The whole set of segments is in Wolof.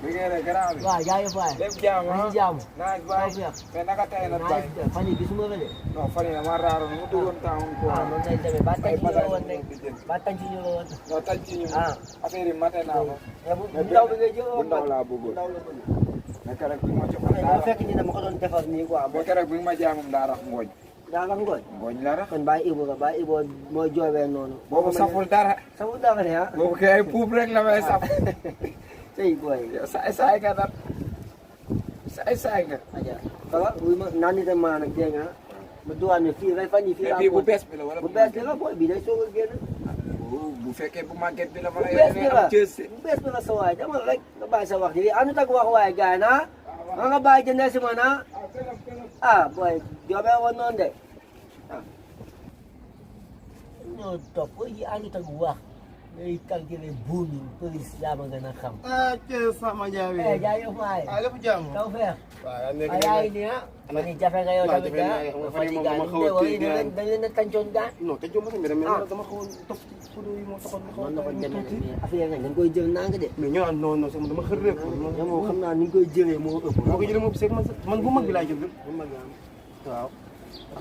Bigay na garaaw bi. waaw jaajëf waay. lépp jàmm ah. jàmm. naaj baay. mais naka tey nag baay. fan yii gisuma la de. non fan yii dama raaroon mu duggoon temps ko. ah noonu lay demee ba tànc ñu la woon rek ba tànc ñu la woon. non tànc ñu. ah affaire yi mate naa ko. bu ndaw bi ngay jël bu ndaw laa bëggoon. ndaw la bëgg. mais keroog bi ma joxoon mais daa bu fekk ñu ne ma ko doon defar nii quoi. mais keroog bi ma jaay moom daa rax ngooñ. daa nga ngooñ. ngooñ la rax. kon bàyyi Ibo nga bàyyi Ibo mooy joobee noonu. boobu saful dara. saful dara de ah. boobu kay ay puub rek la may saf. tey booy. yow saay nga nag saay nga. aja kala wuy ma naan ni dem maa nag dégg nga ma duwaan ne fii rek fan yii fii laa bii bu bees bi la wala bu bees bi la booy bi day soog a génn. bu fekkee bu màgget bi la ma bu lay bees bi la am cës. bu bees bi la sa waay dama rek nga bàyyi sa wax ji anu tag wax waaye gaay na nga bàyyi jëndee si man ah booy joobee woon noonu de ah ñoo topp yi anu tag wax ngay calculer buumi police yaa ma gën a xam. ah Thiel sama Ndiaye. jaajëf waay. ah lépp jàmm. taw feex. waaw yaa nekk yaa ngi nii ah. ma ni jafe nga yow tamit ah. fan yii moom xaw a kii dañ leen a tàncoon gaa. non te jomb si mbir mi dama xaw a tof ci kudu yi moo taxoon ma xaw a noonu la ko demee mais affaire yi dañ koy jël nang de. mais ñoo naan non non sama dama xër rek. yow moom xam naa ni ñu koy jëlee moo ëpp. moo ko jëlee moo ëpp man bu mag bi laay jël bu mag la waaw.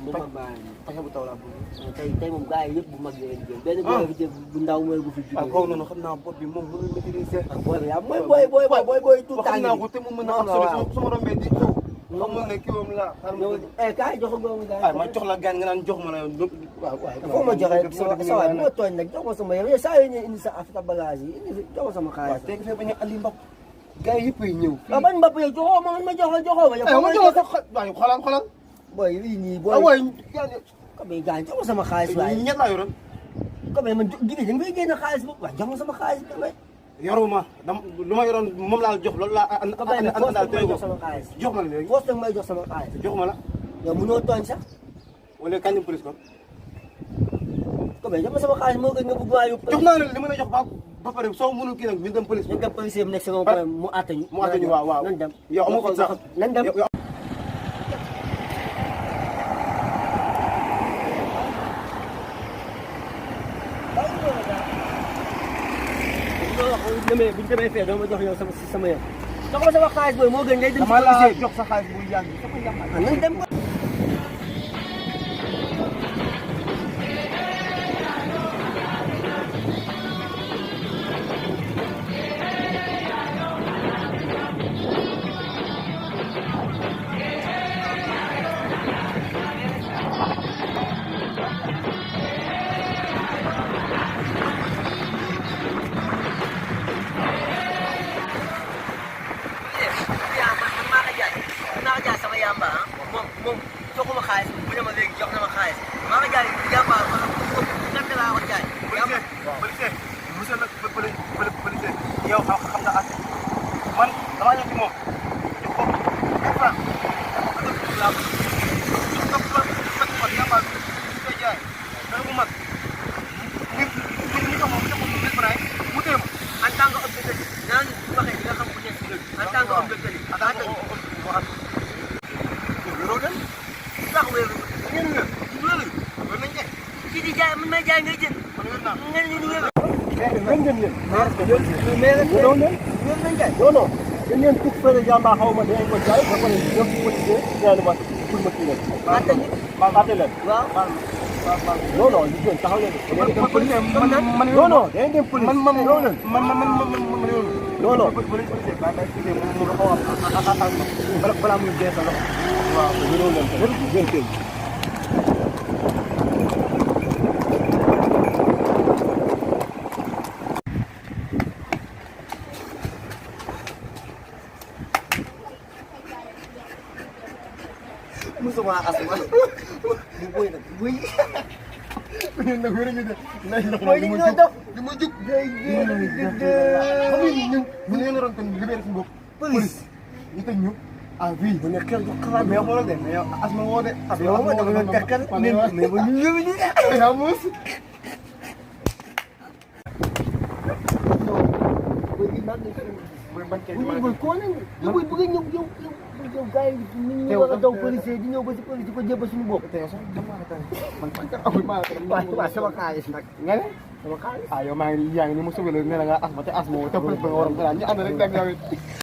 bu mag baa ngi taxe bu taw laa bëgg. tey moom gars yi yëpp bu mag yi leen jël. benn booy fi jël bu ndaw mooy bu fi jugee. ah kooku noonu xam naa bopp bi moom mënul maîtriser. ah booy bi mooy booy tout xam naa ko te mu mën a absolu su ma rombee di taw. xam nga ne kii moom la. kaay jox ko gars yi. ma jox la gaan nga naan jox ma la yow. waaw waaw foo ma joxe sa waay bu ma tooñ nag jox ma sama yow saa yu ñu indi sa affaire bagage yi indi jox ma sama xaalis. waaw tey fee bañ a andi mbap. gars yi yëpp ay ñëw. waaw ban mbapp yow joxoo ma man ma jox la joxoo ma. yow ma jox la sax waaye xoolal. booy lii nii booy. waaw comme gars jox ma sama xaalis waaye. ñett laa yoroon. comme man jigéen ñi nga génne xaalis boobu waaw jox ma sama xaalis bi. yoruma lu ma yoroon moom laa jox loolu laa àndal tey ko sama xaalis. jox ma la léegi force nag may jox sama xaalis. jox ma la. yow mënoo tooñ sax. wala kañ police kon. comme jox ma sama xaalis moo gën nga bëgg maa yóbbu. jox naa la li ma la jox ba pare soo mënul kii nag ñu dem police. ñu dem police mu nekk sama problème mu àtte ñu. mu àtte ñu waaw. nan dem yow amoo ko sax nan dem. bu ñu demee fee doo ma jox yow sama yow. jox ma sama xaalis booy moo gën ngay dem. dama la jox sa xaalis bu yàgg. nan dem ko. moom joxuma xaalis bu ne ma léegi jox na ma xaalis maa ngi jaay yàmba naka laa ko jaay. policier monsieur nag policier yow xam nga ak man damaa ñëw ci moom jox ko 1000 francs laa ko jox ko man yàmba bi ñu koy jaay dana mu mag ñu jox ko 1000 francs mu téye ma en tant que homme de tenue naan waxee di nga xam bu nekk si dëgg en tant que homme de tenue sax wéeru ngeen nga wéeru war nañ def kii di jaay man may jaay ngay jënd ngeen ñu wéeru ngeen leen mais nag doon leen wéeru nañ jaay non non dañ leen tug fële jàmba xaw ma dañ ko jaay ba pare ñëpp policier ñaani ma pour ma kii leen atte ñu ma atte leen waaw non non ñu gën taxaw leen non non dañ dem police man non non policier ba may tuddee mu xaw a balaa muy dee sa loxo waaw ñu doon leen ko gën tey musuma asuma bu boy nag buy ñun nag wér ñu de nañ ndox mooy li ñoo def li ma jug day ñun ñu ron kon libéré suñu bopp police ñu tëj ñu ah oui bu ne xel jox xalaat mais xoolal de mais yow asma woo de yow ma dama doon tekkal mais ba ñu yëwi ni yaa muus boy ko nañ boy bëgg ñëw yow gars yi ni ñu war a daw policier di ñëw ba si police di ko jébba suñu bopp te yow sax dama la tan man amul ma waaw sama xaalis nag nga ne sama xaalis ah yow maa ngi yaa ngi ni mu sauvé la ne la nga asma te asma woo te police ba nga waroon ñu ànd rek dem yow